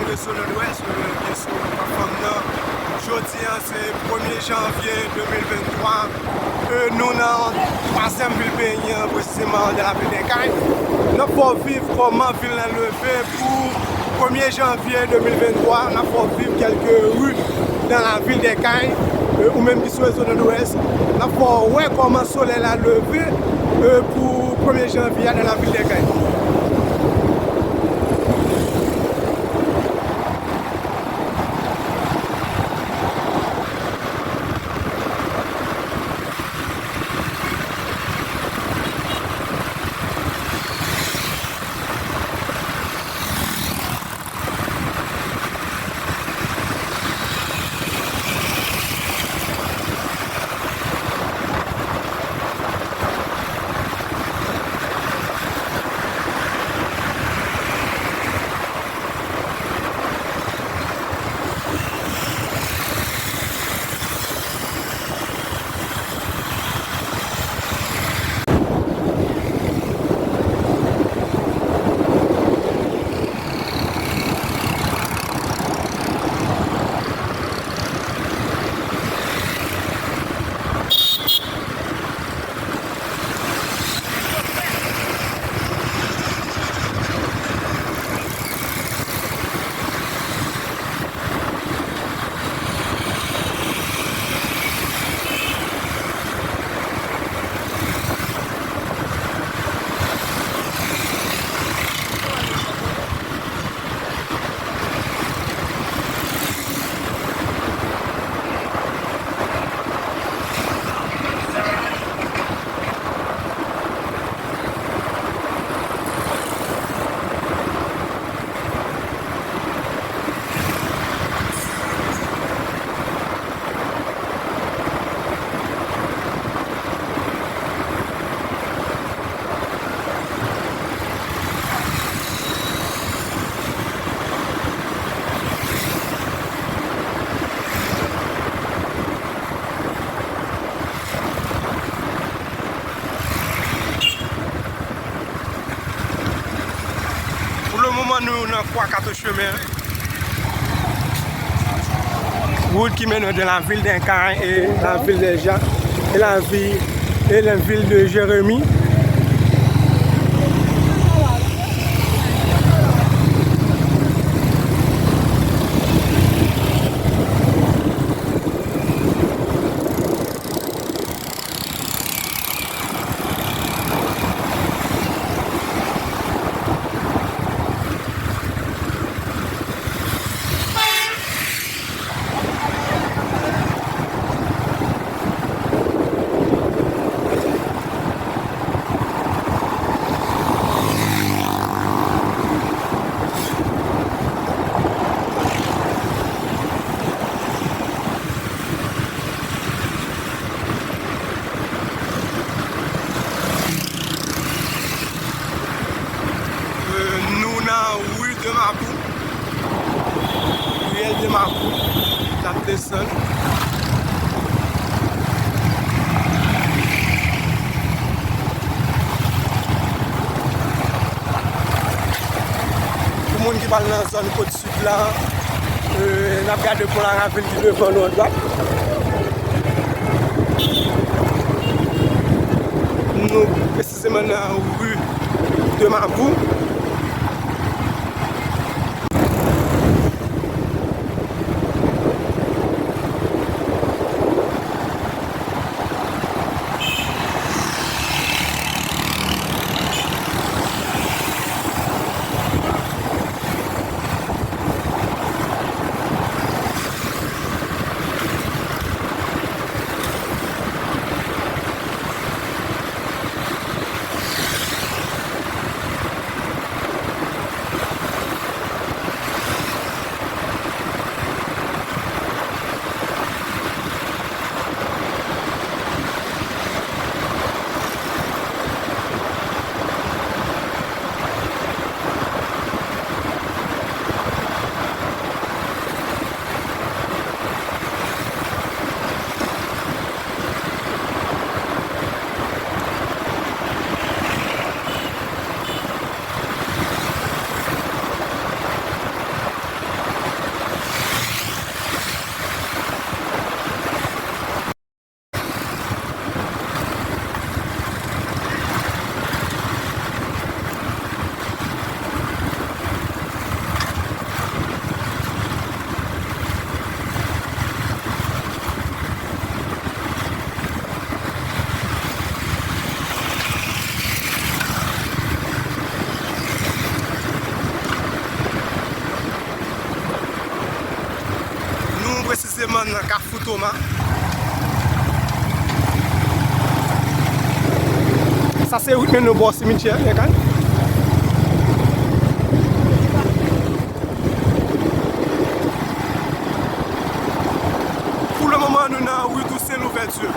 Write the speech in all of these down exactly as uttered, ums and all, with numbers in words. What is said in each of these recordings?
Rezo Nòdwès, euh, byen sou platfòm nan. Jodi a, se premye janvye de mil venntwa. Euh, nou nan twazyèm vil peyi an, presizeman nan lavil dè Kay. N ap fè w viv kòman vil lan leve pou premye janvye de mil venntwa. N ap fè w viv kèlke ri nan lavil dè Kay. Euh, ou menm ki sou Rezo Nòdwès, n ap fè w wè kòman solèy la leve, euh, pou premye janvye a nan lavil dè Kay. Pou le moman, nou nan Kwa Kato Chemen an. Wout ki mennen de la ville des Cayes et la ville de Ja, et la ville, et la ville de Jérémie. Euh, nou nan ri de Mapou, riyèl de Mapou, n ap desann. Pou moun ki pral nan zòn Kot Sid la, euh, n ap gade pon Laravin ki devan nou andwat. Nou presizeman nan ri de Mapou. Nan Kafou Toma. Sa se wout mennen nou bò simityè Lèkay. Pou le moman, nou nan ri Toussaint Louverture.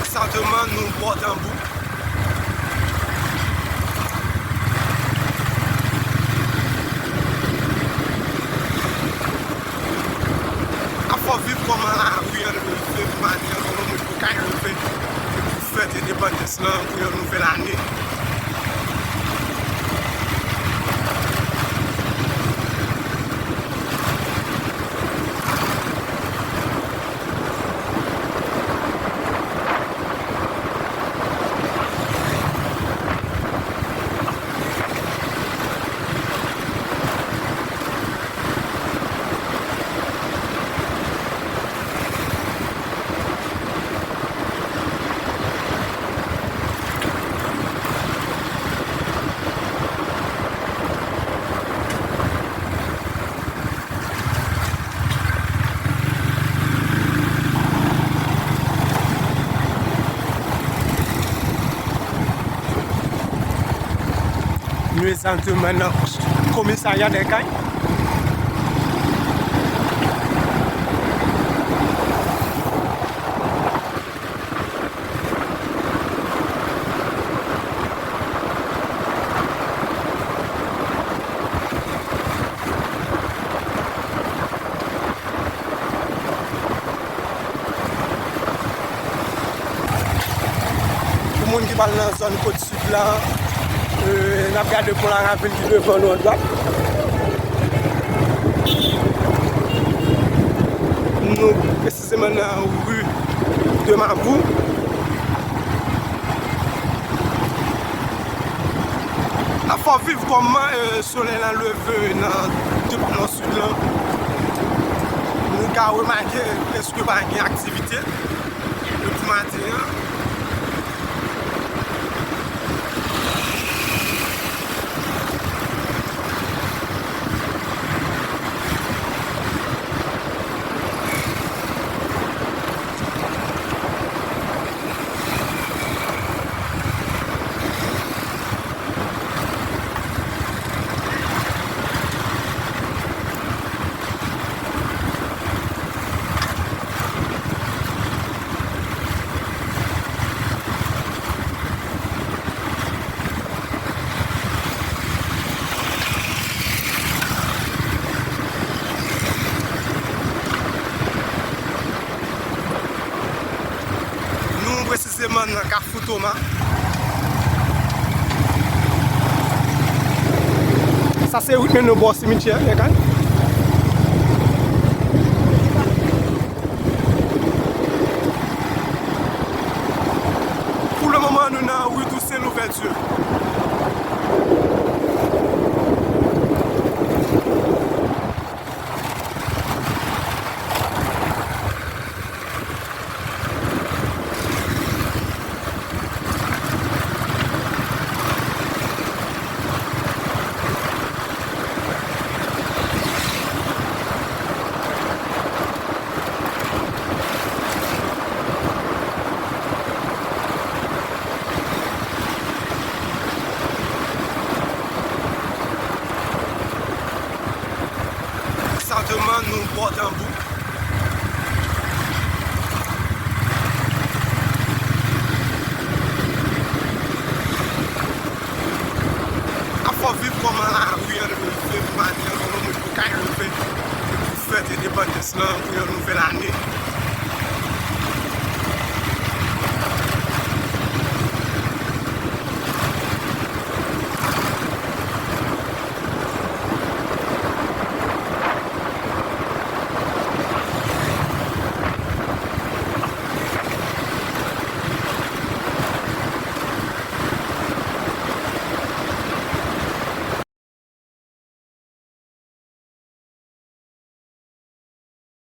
Egzakteman, nou bò Tanbou. Ap fè w viv kòman lari an leve pou maten an, kòman moun yo ka leve pou fèt endepandans lan, pou yon nouvèl ane. Nou egzakteman nan komisarya Lèkay. Pou moun ki pral nan zòn Kot Sid la, e, n ap gade pon Laravin ki devan nou andwat. Nou presizeman nan ri de Mapou. N ap fè w viv kòman, e, solèy la leve nan depatman Sid lan. Nou ka remake prèske pa gen aktivite depi maten an. Nou presizeman nan Kafou Toma. Sa se wout mennen nou bò simityè Lèkay. Pou le moman, nou nan ri Toussaint Louverture.